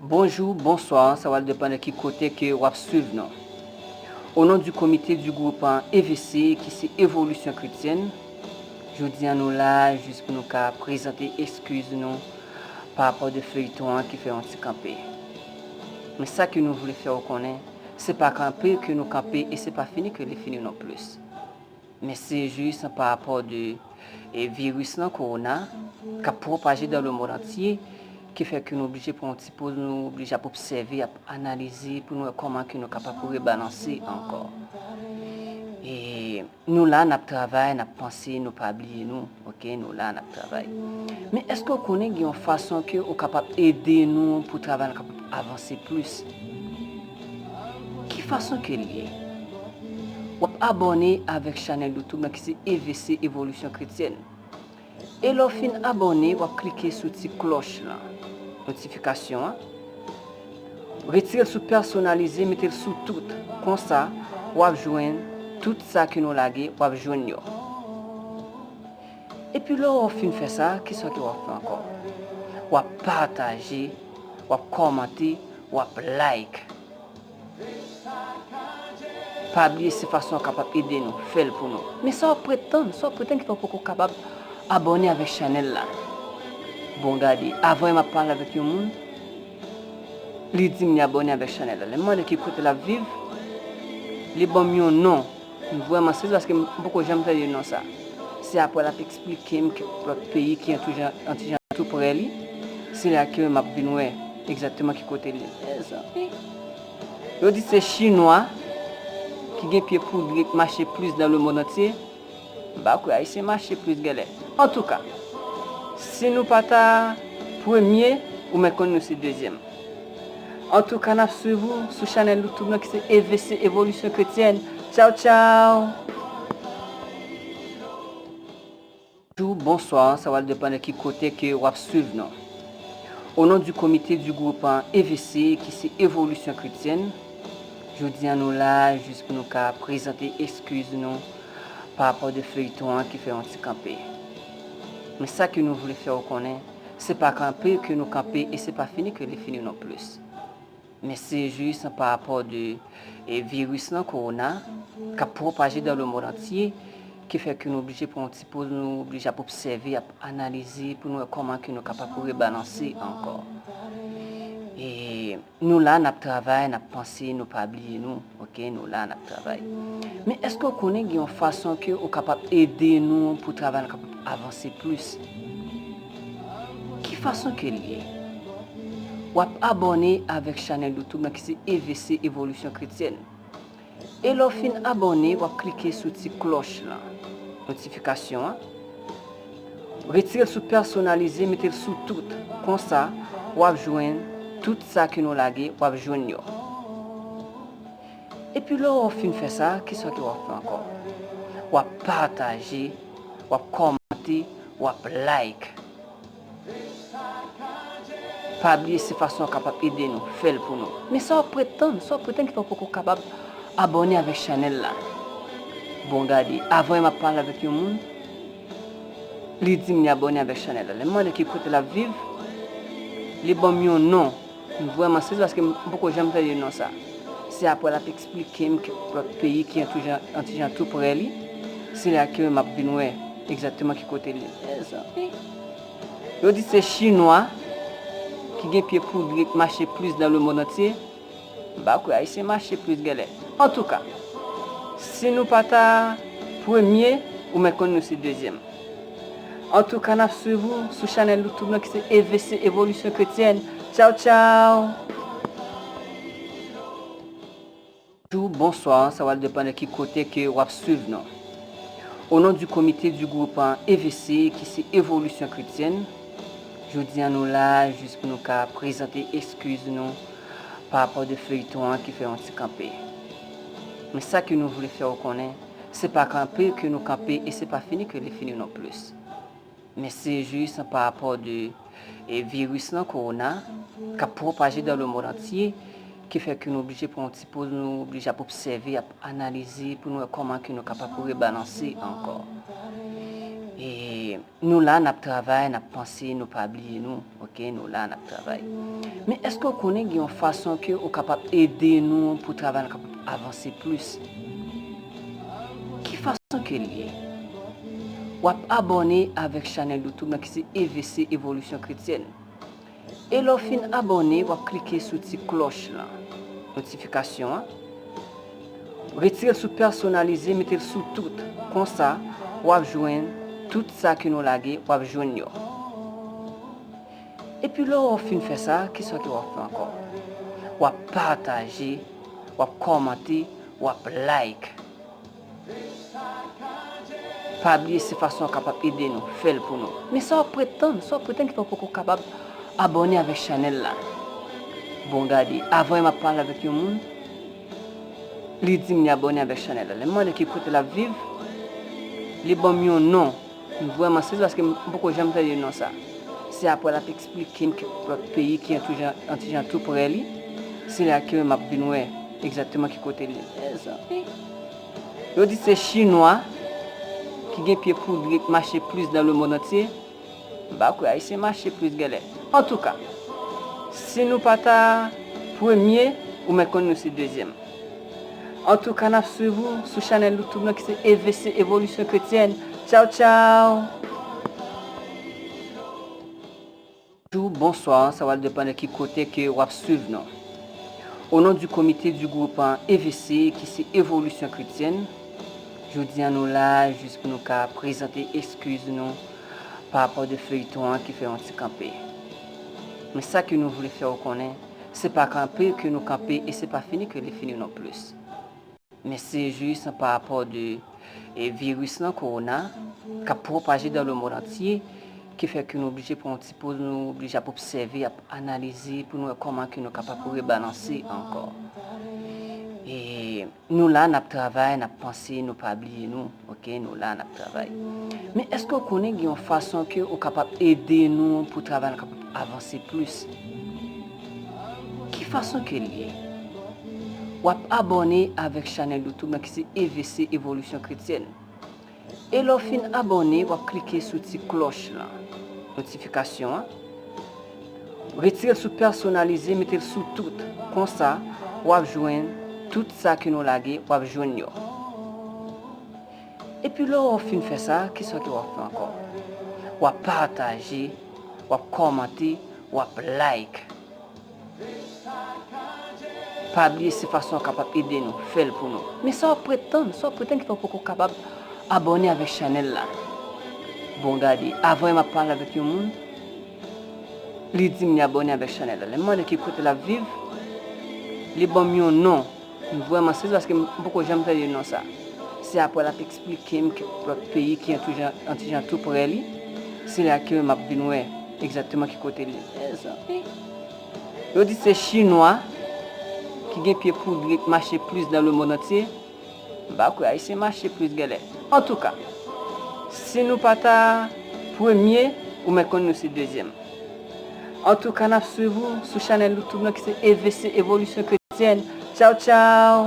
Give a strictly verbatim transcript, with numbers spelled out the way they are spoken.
Bonjou, bonswa, sa pral depann de ki kote ke w ap swiv nou. O non di komite di gwoup E V C, ki se Evolisyon Kretyèn, jodi a nou la jis pou nou ka prezante eskiz nou pa rapò de feyton an ki fè yon ti kanpe. Men sa ke nou vle fè w konnen, se pa kanpe ke nou kanpe e se pa fini ke li fini non plis. Men se jis pa rapò de e, viris lan, kowona, k ap pwopaje dans le monde entier, ki fè ke nou oblije pran yon ti poz, nou oblije ap obsève, ap analize pou nou wè kòman ke nou kapab rebalanse ankò. E nou la, n ap travay, n ap panse, nou pa bliye nou, oke? Nou la, n ap travay. Men èske w konnen gen yon fason ke ou kapab ede nou pou travay lan kapab avanse plis? Ki fason ke l ye? W ap abòne avèk chanèl YouTube lan ki se E V C Evolisyon Kretyèn. E lè w fin abòne, w ap klike sou ti klòch lan, notifikasyon an. Retire l sou pèsonalize, mete l sou tout. Konsa, w ap jwenn tout sa ke nou lage, w ap jwenn yo. Epi lè w fin fè sa, kisa ke w ap fè ankò? W ap pataje, w ap kòmante, w ap like. Pa bliye se fason w kapab ede nou, fè l pou nou. Men sa w ap ret tann, sa w ap ret tann ki fè w poko kapab abòne avèk chanèl la? Bon, gade, avan m ap pale avèk yon moun, li di m li abòne avèk chanèl la. Lè m mande ki kote l ap viv, li ban m yon non. M vrèman sezi paske m poko janm tande non sa. Se apre l ap eksplike m ki lòt peyi ki an tou jan, an ti jan tou prè li. Se la ke m ap vin wè egzakteman ki kote l ye. Mezanmi. Yo di se chinwa ki gen pye poudre k mache plis dans le monde entier. M pa kwè ayisyen mache plis gèlè. Antouka, si nou pa ta premye, ou mèt konn nou se dezyèm. Antouka, n ap swiv ou sou chanèl YouTube lan ki se E V C Evolisyon Kretyèn. Tchaw, tchaw! Bonjou, bonswa, sa pral depann de ki kote ke w ap swiv nou. O non di komite di gwoup E V C, ki se Evolisyon Kretyèn, jodi a nou la jis pou nou ka prezante eskiz nou pa rapò de feyton an ki fè yon ti kanpe. Men sa ke nou vle fè w konnen, se pa kanpe ke nou kanpe e se pa fini ke li fini non plis. Men se jis pa rapò de e, viris lan, kowona, k ap pwopaje dans le monde entier, ki fè ke nou oblije pran yon ti poz, nou oblije ap obsève, ap analize pou nou wè kòman ke nou kapab rebalanse ankò. E nou la, n ap travay, n ap panse, nou pa bliye nou, oke? Nou la, n ap travay. Men èske w konnen gen yon fason ke ou kapab ede nou pou travay lan kapab avanse plis? Ki fason ke l ye? W ap abòne avèk chanèl YouTube lan ki se E V C Evolisyon Kretyèn. E lè w fin abòne, w ap klike sou ti klòch lan, notifikasyon an. Retire l sou pèsonalize, mete l sou tout. Konsa, w ap jwenn tout sa ke nou lage, w ap jwenn yo. Epi lè w fin fè sa, kisa ke w ap fè ankò? W ap pataje, w ap kòmante, w ap like. Pa bliye se fason w kapab ede nou, fè l pou nou. Men sa w ap ret tann, sa w ap ret tann ki fè w poko kapab abòne avèk chanèl la? Bon, gade, avan m ap pale avèk yon moun, li di m li abòne avèk chanèl la. Lè m mande ki kote l ap viv, li ban m yon non. M vrèman sezi paske m poko janm tande non sa. Se apre l ap eksplike m ki lòt peyi ki an tou jan, an ti jan tou prè li. Se la ke m ap vin wè egzakteman ki kote l ye. Mezanmi. Yo di se chinwa ki gen pye poudre k mache plis dans le monde entier. M pa kwè ayisyen mache plis gèlè. Antouka, si nou pa ta premye, ou mèt konn nou se dezyèm. Antouka, n ap swiv ou sou chanèl YouTube lan ki se E V C Evolisyon Kretyèn. Tchaw, tchaw! Bonjou, bonswa, sa pral depann de ki kote ke w ap swiv nou. O non di komite di gwoup E V C, ki se Evolisyon Kretyèn, jodi a nou la jis pou nou ka prezante eskiz nou pa rapò de feyton an ki fè yon ti kanpe. Men sa ke nou vle fè w konnen, se pa kanpe ke nou kanpe e se pa fini ke li fini non plis. Men se jis pa rapò de e, viris lan, kowona, k ap pwopaje dans le monde entier, ki fè ke nou oblije pran yon ti poz, nou oblije ap obsève, ap analize pou nou wè kòman ke nou kapab rebalanse ankò. E nou la, n ap travay, n ap panse, nou pa bliye nou, oke? Nou la, n ap travay. Men èske w konnen gen yon fason ke ou kapab ede nou pou travay nou kapab avanse plis? Ki fason ke l ye? W ap abòne avèk chanèl YouTube lan ki se E V C Evolisyon Kretyèn. E lè w fin abòne, w ap klike sou ti klòch lan, notifikasyon an. Retire l sou pèsonalize, mete l sou tout. Konsa, w ap jwenn tout sa ke nou lage, w ap jwenn yo. Epi lè w fin fè sa, kisa ke w ap fè ankò? W ap pataje, w ap kòmante, w ap like. Pa bliye se fason w kapab ede nou, fè l pou nou. Men sa w ap pretann, sa w ap pretann ki fè w poko kapab abòne avèk chanèl la? Bon, gade, avan m ap pale avèk yon moun, li di m li abòne avèk chanèl la. Lè m mande ki kote l ap viv, li ban m yon non. M vrèman sezi paske m poko janm tande non sa. Se apre l ap eksplike m ki lòt peyi ki an tou jan, an ti jan tou prè li. Se la ke m ap vin wè egzakteman ki kote li ye. Mezanmi. Yo di se chinwa ki gen pye poudre k mache plis dans le monde entier. M pa kwè ayisyen mache plis genlè. Antouka, si nou pa ta premye, ou mèt konn nou se dezyèm. Antouka, n ap swiv ou sou chanèl YouTube lan ki se E V C Evolisyon Kretyèn. Tchaw, tchaw! Bonjou, bonswa, sa va depann de ki kote ke w ap swiv nou. Au nom du comité du groupe E V C ki se Evolisyon Kretyèn, jodi a nou la jis pou nou ka prezante eskiz nou pa rapò de feyton an ki fè yon ti kanpe. Men sa ke nou vle fè w konnen, se pa kanpe ke nou kanpe e se pa fini ke li fini non plis. Men se jis pa rapò de e, viris lan, kowona, k ap pwopaje dans le monde entier, ki fè ke nou oblije pran yon ti poz, nou oblije ap obsève, ap analize pou nou wè kòman ke nou kapab rebalanse ankò. E nou la, n ap travay, n ap panse, nou pa bliye nou, oke? Nou la, n ap travay. Men èske w konnen gen yon fason ke ou kapab ede nou pou travay nou kapab avanse plis? Ki fason ke l ye? W ap abòne avèk chanèl YouTube lan ki se E V C Evolisyon Kretyèn. E lè w fin abòne, w ap klike sou ti klòch lan, notifikasyon an. Retire l sou pèsonalize, mete l sou tout. Konsa, w ap jwenn tout sa ke nou lage, w ap jwenn yo. Epi lè w fin fè sa, kisa ke w ap fè ankò? W ap pataje, w ap kòmante, w ap like. Pa bliye se fason w kapab ede nou, fè l pou nou. Men sa w ap pretann, sa w ap pretann ki fè w poko kapab abòne avèk chanèl la? Bon, gade, avan m ap pale avèk yon moun, li di m li abòne avèk chanèl la. Lè m mande ki kote l ap viv, li ban m yon non. M vrèman sezi paske m poko janm tande non sa. Se apre l ap eksplike m ki lòt peyi ki an tou jan, an ti jan tou prè li. Se la ke m ap vin wè egzakteman ki kote li ye. Mezanmi. Yo di se chinwa ki gen pye poudre k mache plis dans le monde entier. M pa kwè ayisyen mache plis genlè. Antouka, si nou pa ta premye, ou mèt konn nou se dezyèm. Antouka, n ap swiv ou sou chanèl YouTube lan ki se E V C Evolisyon Kretyèn. Tchaw, tchaw!